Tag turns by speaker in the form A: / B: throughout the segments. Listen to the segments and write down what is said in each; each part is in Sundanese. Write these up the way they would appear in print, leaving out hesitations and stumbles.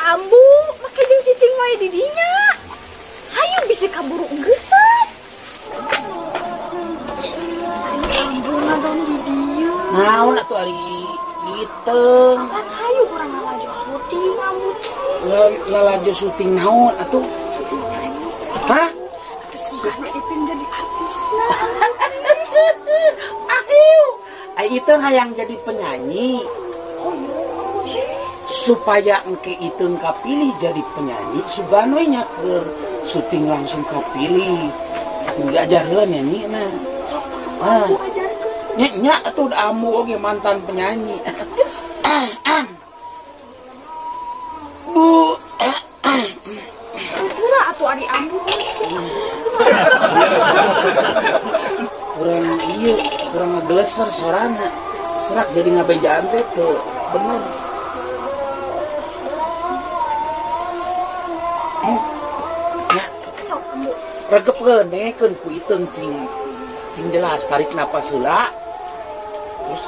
A: Ambu, make jeung cicing wae di dinya. Hayu bisi kaburu geusan. Ambu ngadon di dieu.
B: Naon atuh ari Iteung?
A: Kan hayu urang lalajo syuting Ambu teh.
B: Lalajo syuting naon atuh?
A: Syuting nyanyi.
B: Hah?
A: Atuh sugana Iteung jadi artisna.
B: Ahiu. Ai Iteung hayang jadi penyanyi. Supaya engke Iteung kapilih jadi penyanyi, sugana nya keur syuting langsung kapilih. Kudu diajarkeun nyanyi na. Ah. Nya nya atuh da ambu oge mantan penyanyi. Bu.
A: Pura atuh ari ambu.
B: Kurang ieu, kurang ngageleser sorana. Serak jadi ngabejaan teh teu bener. Ya. Regepkeun dengekeun ku Iteung cing cing jelas tarik napas heula. Terus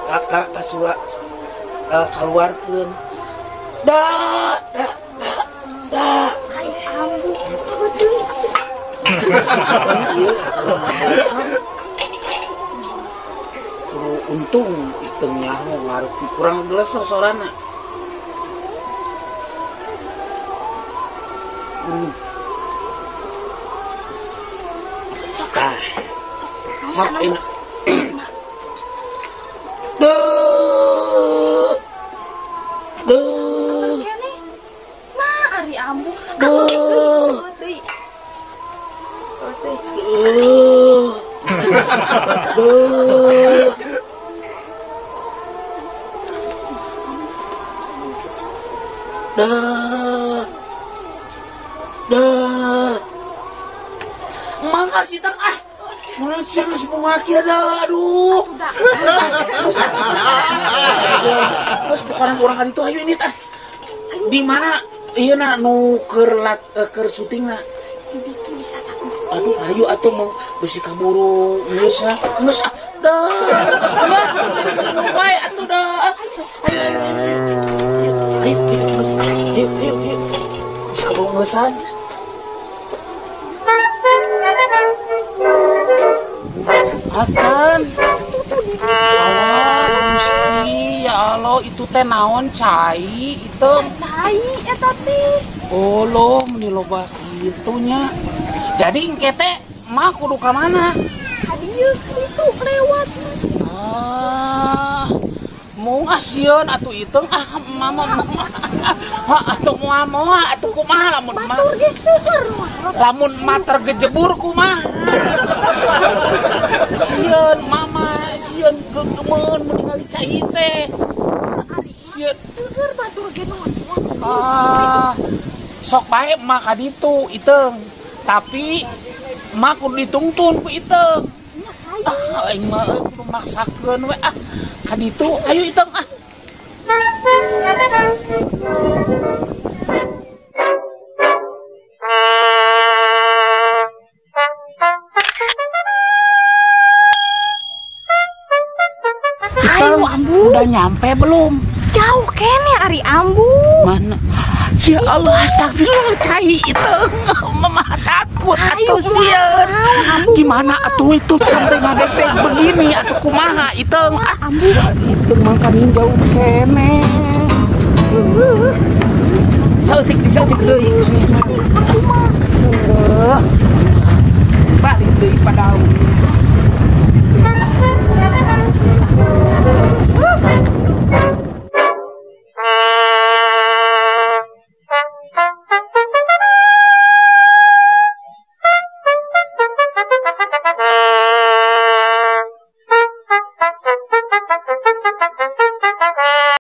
B: kasura kaluarkeun. Da da da da.
A: Ai ambu deui atuh.
B: Ieu kudu untung Iteung nyaho ngarti kurang geleser sorana. Tah. Sok enak. Duh. Duh.
A: Nah, ari ambu.
B: Duh.
A: Deui.
B: Duh. Duh. Duh. Duh. Mangga sih teng ah. Mulut sing geus bunga kieu dah, aduh. Terus bukan orang kali itu ayo ini tah. Di mana ieu na nu keur lat keur syutingna? Aduh, ayo atuh mau besi kaburu geus ah. Geus ah. Dah. Geus. Bae atuh dah. Ayo ayo ayo ayo ayo. Geus kaburu geusan. Akan Allah Gusti ya Allah itu teh naon cai itu
A: cai eta teh
B: oh loh meni loba kitu nya jadi engke teh mah kudu ka mana
A: ka dieu itu lewat
B: ah mung asieun atuh Iteung ah mama atuh moal-moal atuh kumaha lamun mah
A: batur ge seueur
B: lamun mah tergejebur kumaha sieun mama sieun gegemeun mun ningali cai teh sieun
A: seueur batur ge
B: ah sok bae mah ka ditu Iteung tapi mah kudu ditungtun ku Iteung ah aing mah kudu maksakeun we ah ka ditu ayo Iteung ah.
A: Ayo ambu.
B: Udah nyampe belum?
A: Jauh kene ari ambu.
B: Mana? Ya Allah, astagfirullah cai itu. Mama takut atuh sieun. Gimana atuh itu sampai ngadepek begini atuh kumaha Iteung ah.
A: Ambu.
B: Iteung mangkaning jauh kene. Saeutik saeutik deui. Balik deui padaun.